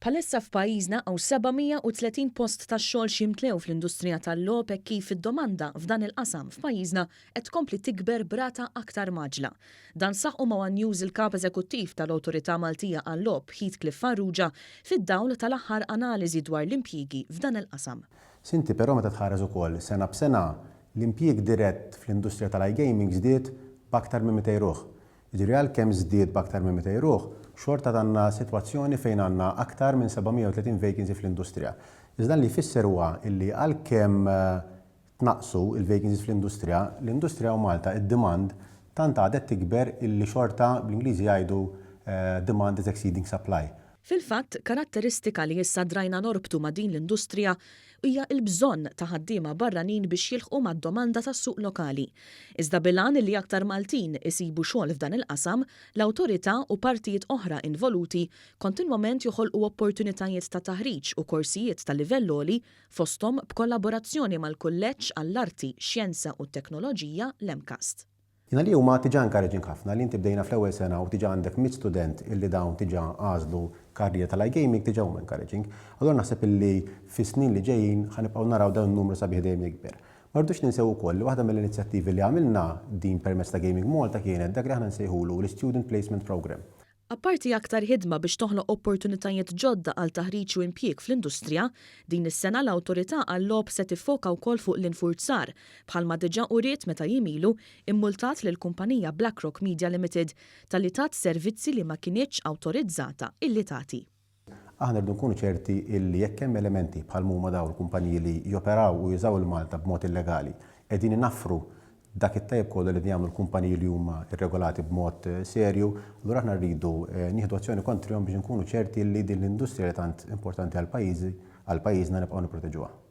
Bħalissa f'pajjiżna hawn 730 post ta' xogħol x'jimtlew fl-industrija tal-logħob hekk kif id-domanda f'dan il-qasam f'pajjiżna qed tkompli tikber b'rata aktar mgħaġġla. Dan saħqu ma' One News il-Kap Eżekuttiv tal-Awtorità Maltija għal-Logħob Heathcliff Farrugia fid-dawl tal-aħħar analiżi dwar l-impjiegi f'dan il-qasam. Sinti, però meta tħares ukoll sena b'sena, l-impjieg dirett fl-industrija tal-iGaming żdied b'aktar minn 200 ruħ. Jiġifieri għalkemm żdied b'aktar minn 200 ruħ, xorta għandna sitwazzjoni fejn għandna aktar minn 730 vacancy fl-industrija. Iżda dan li jfisser huwa illi għalkemm tnaqqsu il-vacancies fl-industrija, l-industrija u Malta id-demand tant għadet tikber illi xorta, bl-Ingliżi jgħidu, demand is exceeding supply. Fil-fatt, karatteristika li issa drajna norbtu ma' din l-industrija hija l-bżonn ta' ħaddiema barranin biex jilħqu mad-domanda tas-suq lokali. Iżda bil-għan li aktar Maltin isibu xogħol f'dan il-qasam, l-awtorità u partijiet oħra involuti kontinwament joħolqu opportunitajiet ta' taħriġ u korsijiet ta' livell għoli, fosthom b'kollaborazzjoni mal-Kulleġġ għall-Arti, Xjenza u Teknoloġija, l-MCAST. Jiena li huma diġà encouraging ħafna li inti bdejna fl-ewwel sena u diġà għandek 100 student illi dawn diġà għażlu karriera tal-iGaming, diġà huma encouraging. Allura naħseb illi fis-snin li ġejjin ħa nibqgħu naraw dan in-numru sabiħ dejjem jikber. Ma rridux ninsew ukoll li waħda mill-inizjattivi li għamilna din permezz ta' Gaming Malta kienet dak li aħna nsejħulu l-Student Placement Programme. Apparti aktar ħidma biex toħloq opportunitajiet ġodda għal taħriġ u impjieg fl-industrija, din is-sena l-Awtorità għal-Logħob se tiffoka wkoll fuq l-infurzar, bħalma diġà uriet meta jiem ilu immultat lill-kumpanija BlackRock Media Limited talli tat servizzi li ma kinitx awtorizzata illi tagħti. Aħna rridu nkunu ċerti illi jekk hemm elementi bħal huma dawn il-kumpaniji li joperaw u jużaw il-Malta b'mod illegali, qegħdin inaffru dak it-tajjeb kollu li jagħmlu l-kumpaniji li huma irregolati b'mod serju, allura aħna rridu nieħdu azzjoni kontrihom biex nkunu ċerti li din l-industrija li tant importanti għal pajjiżi għal pajjiżna nibqgħu nipproteġuha.